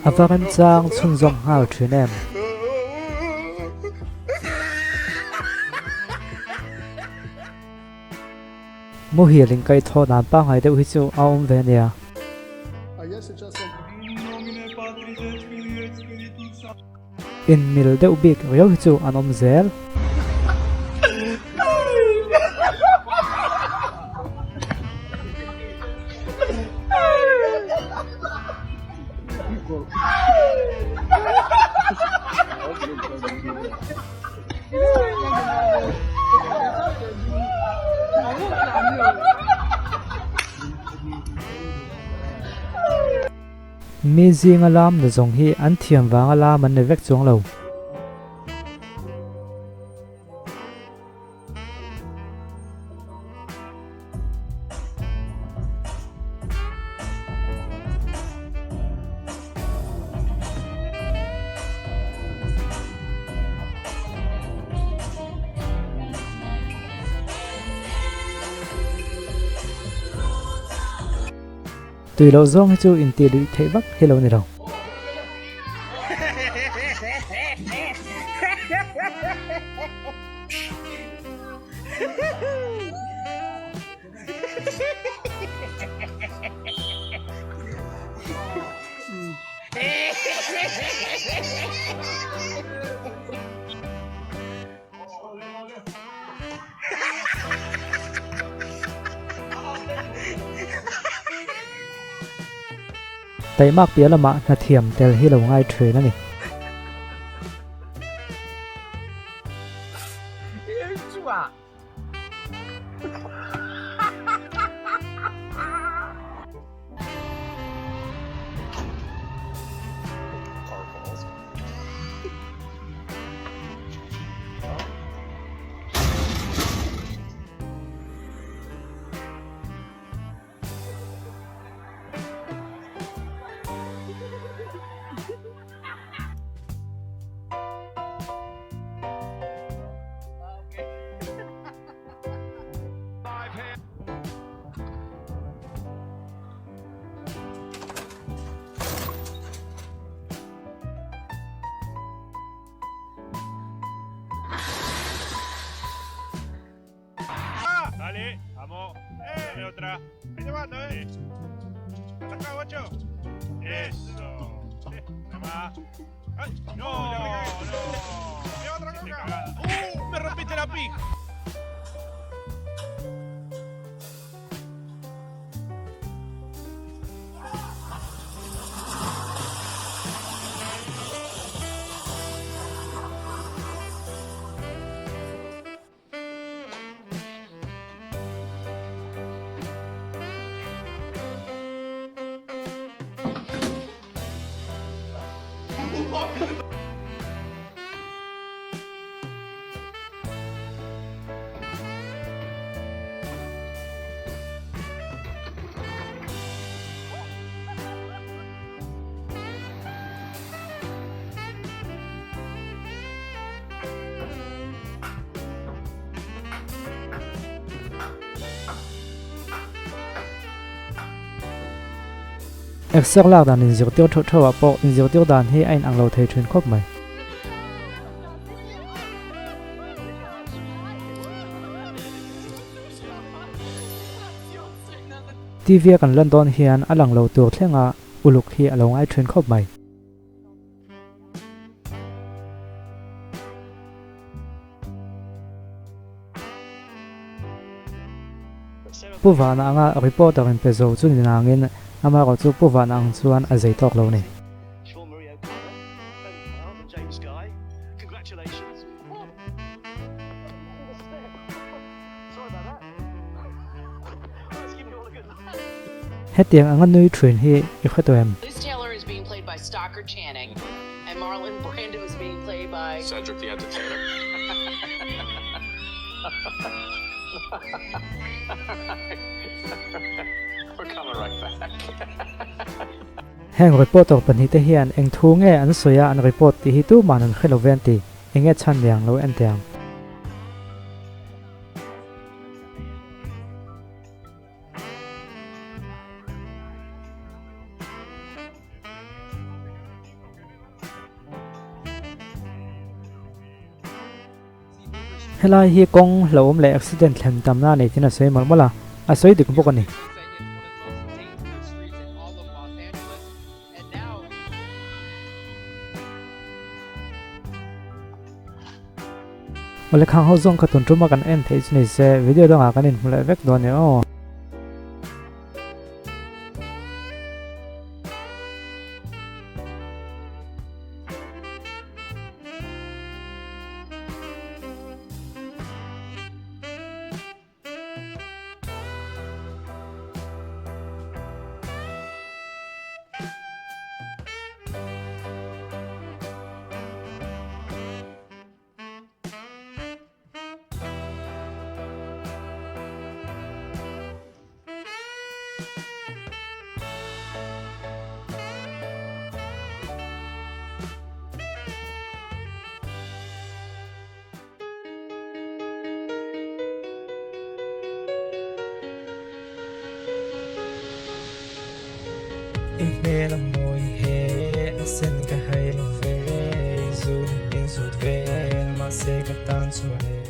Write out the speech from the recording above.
A va remchang chhunzawm nghal thin em? Muhil inkaihthawh dan pangngai deuh hi chu a awm ve nia. Inmil deuh bik riau hi chu an awm zel. Mi zinga lam na zawng hi an thiam vanga lam an ni vek chuang lo. Tui loh zawng hi chu intih luih theih vak hi lo ni lo. Taihmak piah lamah hnathiam tel hi lo ngai thin a ni. Exer lak dan inzirtir theuh theuh ah pawh inzirtir dan hi a inang lo thei thin khawp mai. TV a kan lan dawn hian a lang lo tur thlenga uluk hi a lo ngai thin khawp mai. Pu Vana anga reporter in pe zo chu ni nangin amaherawh chu Pu Vana ang chuan a zei tawk lo ni. Hetiang anga nui thin hi i hre tawh em? Heng reporter pahnihte hian eng thu nge an sawi a an report tih hi tuman an hre lo ve an ti. Enge chhan niang lo en teh ang. Helai hi kawng hlauhawm leh accident thlen tamna a nei thin a sawi mawlh mawlh a, a sawi dik bawk a ni. Awle khang ho zawng kha tun tuma kan en theih chu ni se video dangah kan inhmu leh vek dawn e aw. I hmel a mawi he a sen ka hai lo ve, zun in zut vel mahse ka tan chuan e.